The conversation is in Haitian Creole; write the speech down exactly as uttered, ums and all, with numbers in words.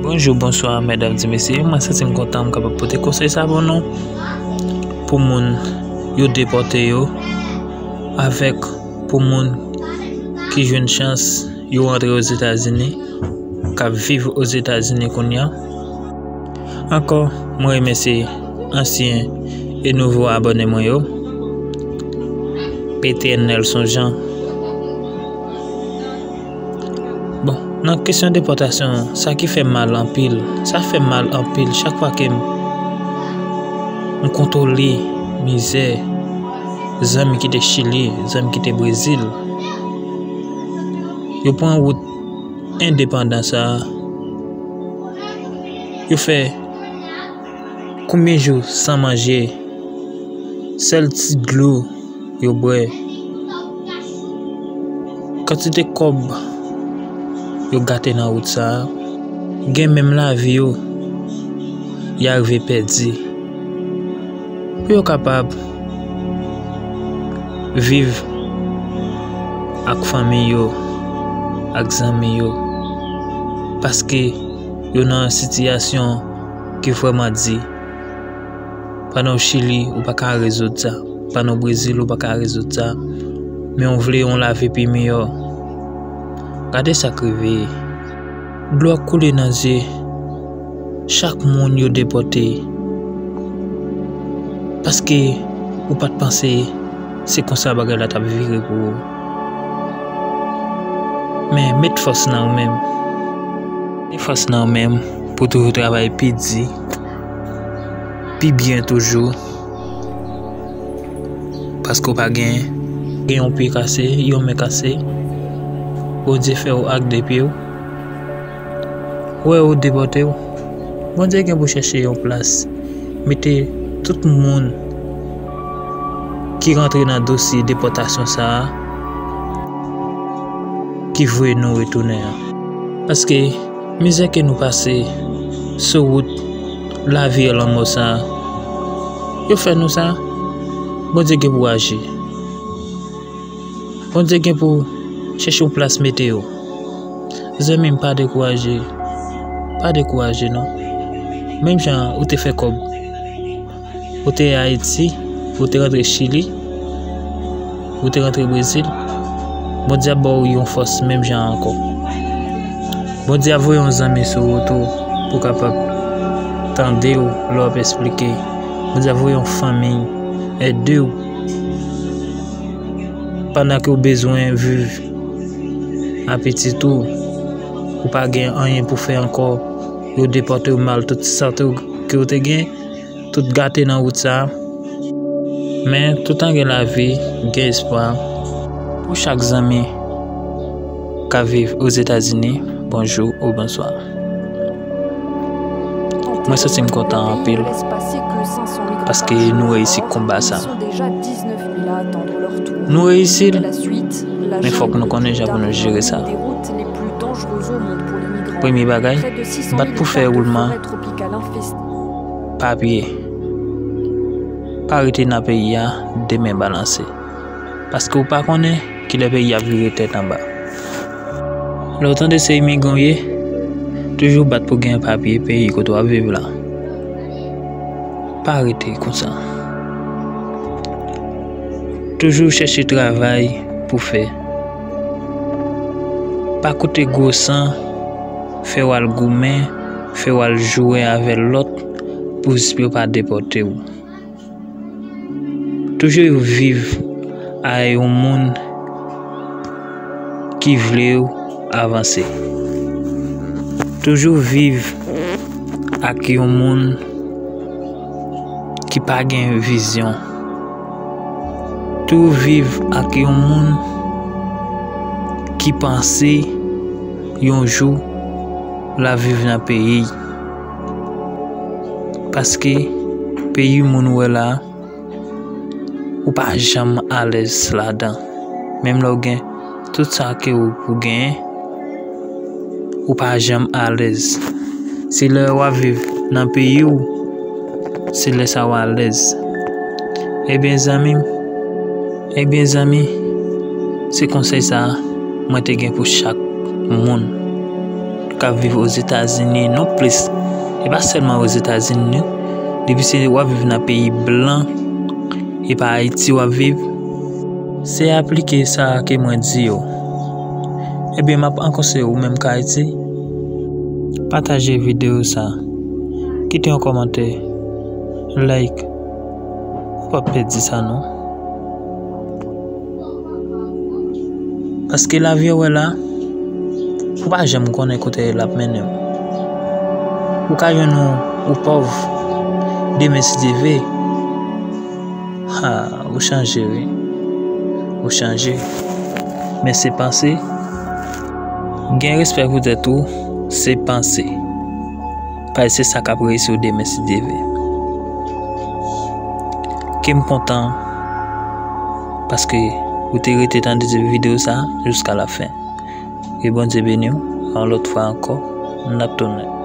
Bonjou, bonswa, medam, ti mesye. Mwen santi m kontan m kapab pote konsèy sa pou nou. Pou moun yo depòte yo, avèk pou moun ki jwenn chans yo rantre Ozetazini, k ap viv Ozetazini kounye a. Ankò, mwen remèsye ansyen e nouvo abòne mwen yo. P T N Nelson Jean. Bon, nan kesyon depòtasyon, sa ki fè m mal anpil, sa fè m mal anpil chak fwa ke m, m kontwole mizè zanmi ki te Chili, zanmi ki te Brezil. Yo pran wout endepandan sa a. Yo fè konbyen jou san manje? Sèl ti dlo yo bwè. Kantite kòb yo gate nan wout sa a. Gen menm lavi yo, y arive pèdi. Pou yo kapab viv ak fanmi yo, ak zanmi yo. Paske yo nan yon sitiyasyon ki vrèman di. Pandan w Chili, ou pa ka rezoud sa. Pandan w Brezil, ou pa ka rezoud sa. Men w vle yon lavi pi miyò. Gade sa k rive. Dlo ap koule nan zye chak moun yo depòte. Paske ou pa t panse se konsa bagay la t ap vire pou ou. Men met fòs nan ou menm. Met fòs nan ou menm pou toujou travay pi di, pi byen toujou. Paske w pa gen, gen yon pye kase, yon men kase. Bondye fè w ak de pye w. Wè yo depòte w. Bondye gen pou chèche yon plas. Mete tout moun ki rantre nan dosye depòtasyon sa a, ki voye nou retounen an. Paske mizè ke nou pase sou wout lavi a lanmò sa a, yo fè nou sa, Bondye gen pou aji. Bondye gen pou chèche yon plas mete yo. Zanmi m, pa dekouraje. Pa dekouraje, non. Menm jan ou te fè kòb. Ou te Ayiti, ou te rantre Chili, ou te rantre Brezil. Bondye ap ba w yon fòs menm jan ankò. Bondye ap voye yon zanmi sou wout ou pou kapab tande w lè w ap esplike. Bondye ap voye yon fanmi ede w. Pandan ke w bezwen viv a pitit ou, ou pa gen anyen pou fè ankò, yo depòte w mal tout sante w ke w te gen, tout gate nan wout sa. Men, toutan gen lavi, gen espwa. Pou chak zanmi k ap viv Ozetazini, bonjou ou bonswa. Mwen santi m kontan anpil, paske nou reyisi konba sa. Nou reyisi l, men fòk nou konnen jan pou nou jere sa. Premye bagay, bat pou fè woulman papye. Pa rete nan peyi a, de men balanse. Paske w pa konnen kilè peyi a ap vire tèt anba. Lè w tande se imigran w ye, toujou bat pou gen papye peyi kote w ap viv la. Pa rete konsa. Toujou chèche travay pou fè. Pa koute gwo san fè w al goumen, fè w al joure avè lòt pou zis pou yo pa depòte w. Toujou viv a yon moun ki vle w avanse. Toujou viv ak yon moun ki pa gen vizyon. Toujou viv ak yon moun ki panse yon jou l ap viv nan peyi. Paske peyi moun ou wè la, ou pa janm alèz ladan. Menm lè w gen tout sa ke w pou genyen, ou pa janm alèz. Se lè w ap viv nan peyi w, se lè sa w alèz. Ebyen, zanmi m, ebyen, zanmi, se konsèy sa a mwen te gen pou chak moun. k ap viv Ozetazini non plis. E pa sèlman Ozetazini non. Depi se w ap viv nan peyi blan, e pa Ayiti w ap viv, se aplike sa ke mwen di yo. Ebyen, m ap ankonseye ou menm k Ayiti, pataje videyo sa, kite yon kòmantè, like. Ou p ap pèdi sa non. Paske lavi w wè la, ou pa janm konnen kote l ap mennen w. Ou ka jwenn ou, ou pòv, demen si Dye vle. Ha, ou chanje wi. Ou chanje. Men se panse. Gen respè pou tèt ou, se panse. Paske se sa k ap reyisi w demen si Dye vle. Ke m kontan paske ou te rete tande videyo sa jiska la fen. Ke Bondye beni w. Yon lòt fwa ankò, n ap tounen.